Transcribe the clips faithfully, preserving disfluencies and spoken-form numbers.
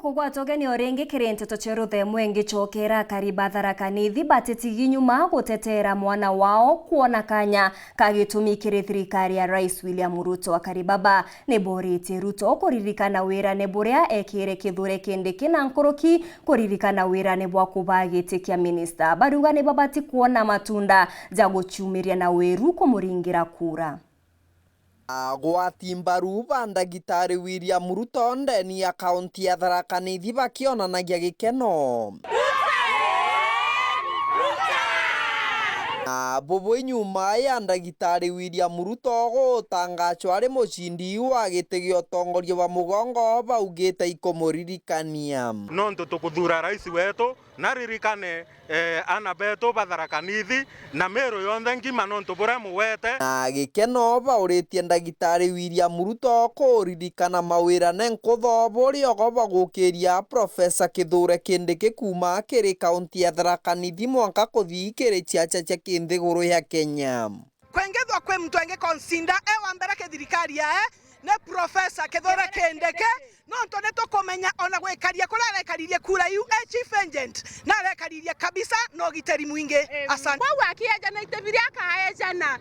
Kugwata ugeni o ringi kiri nteto cia ruthemwe ngicokera akari ba Tharaka Nithi batitigi nyuma gutetera mwana wao kwona kanya ka gitumi kiri thirikari ya Rais William Ruto. Akari baba ni boritie Ruto kuririkana wirane buria ekire Kithure Kindiki na nkuruki kuririkana wirane bwa kubaa giti kia minista. Baruga ni babati kwona matunda ja guciumiria na wiru kumuringira kura. Agwati mbaru ba ndagitari William Ruto ndeni ya kaunti ya Tharaka Nithi bakionanagia gikeno. Na bubu nyuma ya ndagitari William Ruto gutangacwa ari mucindi wa giti gia utongoria bwa mugongo, baugite ikumuririkania. Nontu tukuthuura rais wetu, naririkane, eh, ana betu ba Tharaka Nithi na Meru yonthe ngima nontu buria mugwete. Na gikeno bauritie ndagitari William Ruto kuririkana mawirane nkutho buria ogo bagukiria Profesa Kithure Kindiki kuuma kiri kaunti ya Tharaka Nithi mwanka kuthii kiri ciaca cia kinthiguru ya Kenya. Kwengethwa kwi muntu angi consider e wa mbere ki thirikari yae, ni Profesa Kithure Kindiki, nontu ni tukumenya ona gwikaria kuria arekaririe kura iu e chief agent, na arekaririe kabisa na ugiteri mwingi. Asante. Kwou akiejana iti biria akaejana,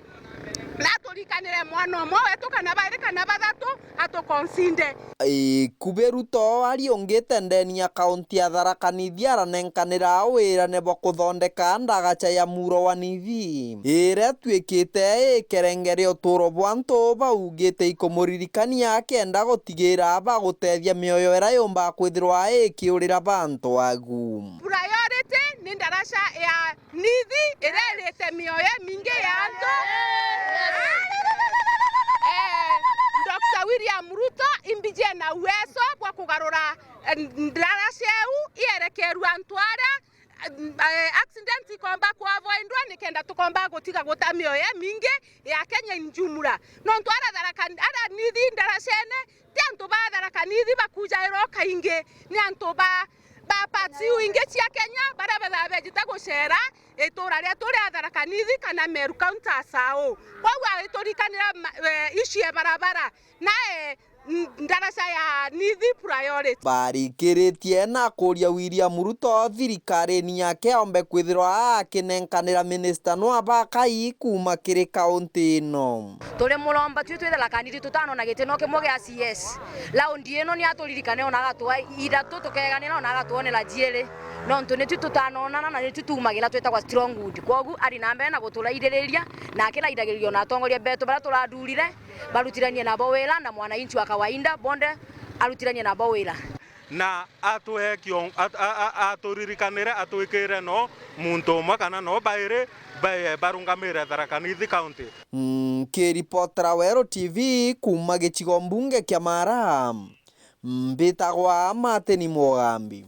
na aturikanire mwana umwe wetu kana bairi kana bathatu, atukonsinde. Ikubi Ruto ariungite ndeni ya kaunti ya Tharaka Nithi aranenkanira wirane bwa kuthondeka ndagaca ya Muro wa Nithi, iria ituikite ikerenge ria uturo bwa antu baugite ikumuririkania akenda gutigira bagutethia mioyo iria yumba kwithirwa ikiurira bantu agu. Priority ni ndaraca ya Nithi iria irite mioyo imingi ya antu. Eh, Doctor William Ruto imbijie na uwezo bwa kugarura, eh, ndaraca iu ierekerua antu aria, eh, accident ikomba kuavoidwa nikenda tukomba gutiga guta mioyo imingi ya Kenya in jumla. Nontu ara Tharaka, ara Nithi ndaracene, ti antu ba Tharaka Nithi bakujairwo kaingi, ni antu ba, ba parts iu ingi cia Kenya baria bethaa bejite gucera itura rietu ria Tharaka Nithi kana Meru County as a whole. Kwou agiturikanira ma-, eh, issue ya barabara, nae, n-, ndaraca ya Nithi priority. Barikiritie na kuria William Ruto thirikarine yake ombe kwithirwa akinenkanira minista nwa bakai kuuma kiri kaunti ino. Turi muromba tui twi Tharaka Nithi tutanona gitino kimwe gia C S. Laundi ino ni aturirikane ona agatwa ithatu tukeganira ona agatwonera jiiri. Nontu ni tui tutanonana na ni tui tumagira twitagwa stronghold. Kwogu ari na mbere na guturaithiriria na akiraithagiriria ona atongoria betu baria turathurire barutiranie nabo wira na mwananchi wa kawaida bonde arutiranie nabo wira. Na atwee kion-, at-, a-, a-, aturirikanire, atwikire no muntu umwe kana no bairi ba-, barungamire Tharaka Nithi County. Nkiripotera Weru T V kuuma gicigo mbunge kia Mara, mbitagwa Martin Mugambi.